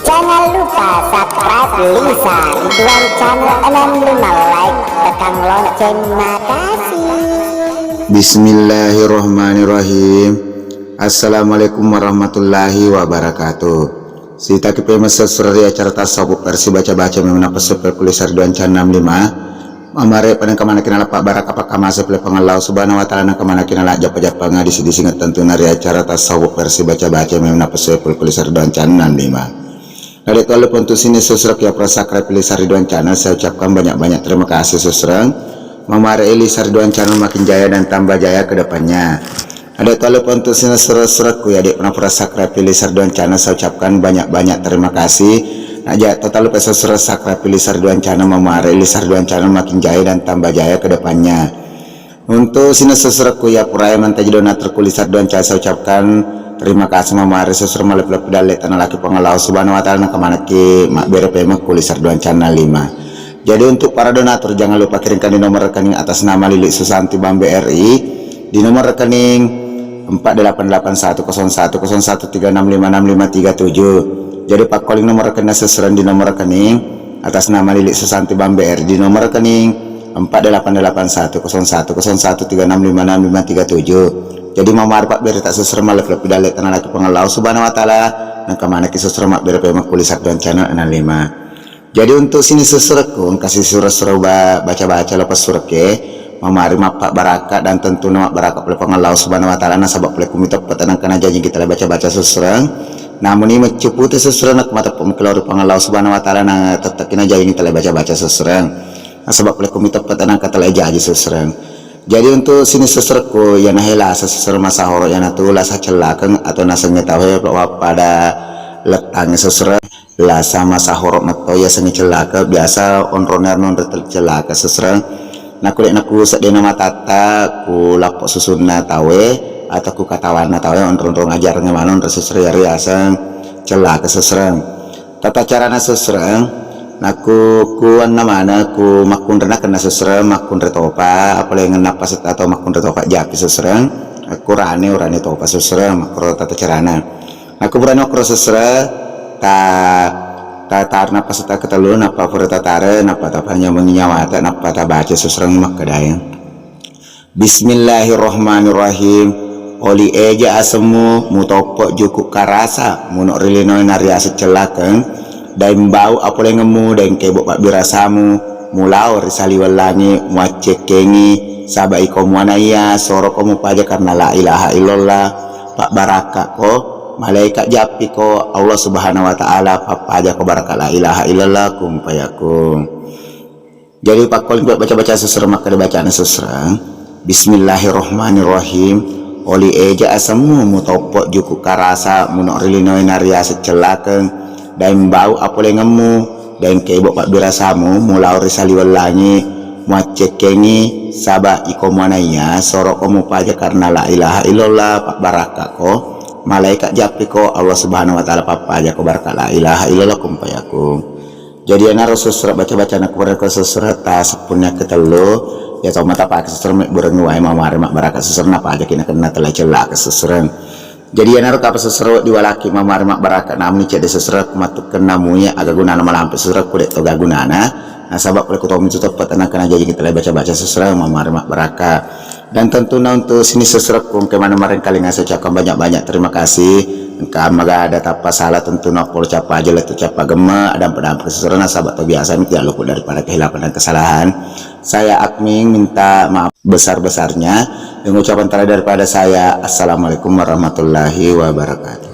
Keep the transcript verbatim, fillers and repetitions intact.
Jangan lupa subscribe Lisa Ridwan Channel enam lima, like, tekan lonceng. Makasih. Bismillahirrahmanirrahim. Assalamualaikum warahmatullahi wabarakatuh. Sitaki pemesesre ri acara tasawuf versi baca-baca memang napasepel kulisar dua enam lima. Mamare pada kamanakina lappa baraka pakkamase pole Puang Allah Subhanahu wa Ta'ala, na kamanakina la jappa-jappa ngadi sidi singet tentuna ri acara tasawuf versi baca-baca memang napasepel kulisar dua enam lima. Nade' to lupa untuk sini subscribe ya, pura subscribe Lisa Ridwan Channel. Saya ucapkan banyak-banyak terima kasih, susreng. Mamare Lisa Ridwan Channel makin jaya dan tambah jaya ke depannya. Nade' to lupa untuk sini subscribe ku ya, dek pernah pura subscribe Lisa Ridwan Channel. Saya ucapkan banyak-banyak terima kasih. Nah, ja, total lupa subscribe Lisa Ridwan Channel, mamare Lisa Ridwan Channel makin jaya dan tambah jaya ke depannya. Untuk sini susrekku ya purae mantaji donatur kulisar dua enam lima, saya ucapkan terima kasih mamare susreng malebbi-lebbi dalle tanalaki Puang Allah Subhanahu wa Ta'ala, na kamanakki mabbere pemeng kulisar dua enam lima. Jadi untuk para donatur jangan lupa kirimkan di nomor rekening atas nama Lili Susanti Bambe R I di nomor rekening empat delapan delapan satu kosong satu kosong satu tiga enam lima enam lima tiga tujuh. Jadi pakkoling nomor rekening susreng di nomor rekening atas nama Lili Susanti Bambe R I di nomor rekening empat delapan delapan satu kosong satu kosong satu tiga enam lima enam lima tiga tujuh. Jadi mamare pabbere ta susreng malebbi-lebbi dalle tanalaki Puang Allah Subhanahu wa Ta'ala, na kamanakki susreng mabbere pemeng kulisar dua enam lima. Jadi untuk sini susrekku engka sisura-sura ba-, baca-baca lo passurekke, mamare mappabaraka dan tentuna mabbaraka pole Puang Allah Subhanahu wa Ta'ala, nasaba pole kumi teppa tenang kana jaji kita le baca-baca susreng. Namuni meccu pute susreng, nakku mateppa mukilori Puang Allah Subhanahu wa Ta'ala, na tettekki na jaji kita le baca-baca susreng. Nasaba pole kumi teppa tenang kata le jaji susreng. Jadi untuk sini susrekku, iyana he lasa susreng masahoro, iyana tu lasa cellakeng atau nasengnge tau he pada lettangnge susreng. Lasa masahoro metto yasengnge cellaka, biasa onronna nonroi cellaka susreng. Nakko de' naku seddena matatta ku lappo susunna tauwe atau ku katawanna tauwe, onro-onrong ajarengnge maneng ri susreng, yaseng cellaka susreng. Tata carana susreng, nakku kuanna maneng ku makkunrena kenna susreng, makkunre topa, apalagi nappa setta atau makkunre topa japi susreng, kurane urane topa susreng, makkoro tata carana. Nakku purani makkoro susreng, ta, ta, ta, nappa setta ketellu, nappa pura tatare, nappa tapanyamengi nyawata, nappa tabaca susreng makkedae. Bismillahirrahmanirrahim. Oli eja asemmu, mutoppo juku karasa, muno ri linoe nariaseng cellakeng, daeng bau apolengemmu, daeng kebo pabbirasamu, mulao ri saliweng langi, muaccekkengi, saba iko muanaiya, soroko mupaja karena la ilaha illallah, pabbarakka ko, malaika jappi ko, Allah Subhanahu wa Ta'ala pappaja ko baraka la ilaha illallah, kun fayakun. Jadi pakkoling baca-baca susreng, makkeda bacana susreng. Bismillahirrahmanirrahim. Oli eja asemmu, mutoppo juku karasa, muno ri linoe nariaseng cellakeng, daeng bau apolengemmu, daeng kebo pabbirasamu, mulao ri saliweng langi, muaccekkengi, saba iko muanaiya, soroko mupaja karena la ilaha illallah, pabbarakka ko, malaika jappi ko, Allah Subhanahu wa Ta'ala pappaja ko baraka la ilaha illallah, kun fayakun. Jadi iyanaro susreng baca-baca nakkubareng ko susreng ta seppunna ketellu, iya to mata pake susreng mebburengngi wae mamare mabbaraka susreng, napajaki nakenna tella cellaka susreng. Jadi iyanaro kapa susreng wedding walaki mamare mabbaraka, namuni cedde susreng ku mattukkenna muya aga gunana malampe susreng ku de to ga gunana, nasaba pole ku tommi tu teppa tenang kana jaji kita baca-baca susreng mamare mabbaraka. Dan tentunya untuk sini susrekku engka maneng marengkalinga, saya ucapkan banyak-banyak terima kasih. Engka magada tappa salah tentunya polo cappa aja lettu cappa gemme, ada pedampak seserana sahabat to biasa mi tidak luput daripada kehilapan dan kesalahan. Saya admin minta maaf besar-besarnya. Dengan ucapan terakhir daripada saya, assalamualaikum warahmatullahi wabarakatuh.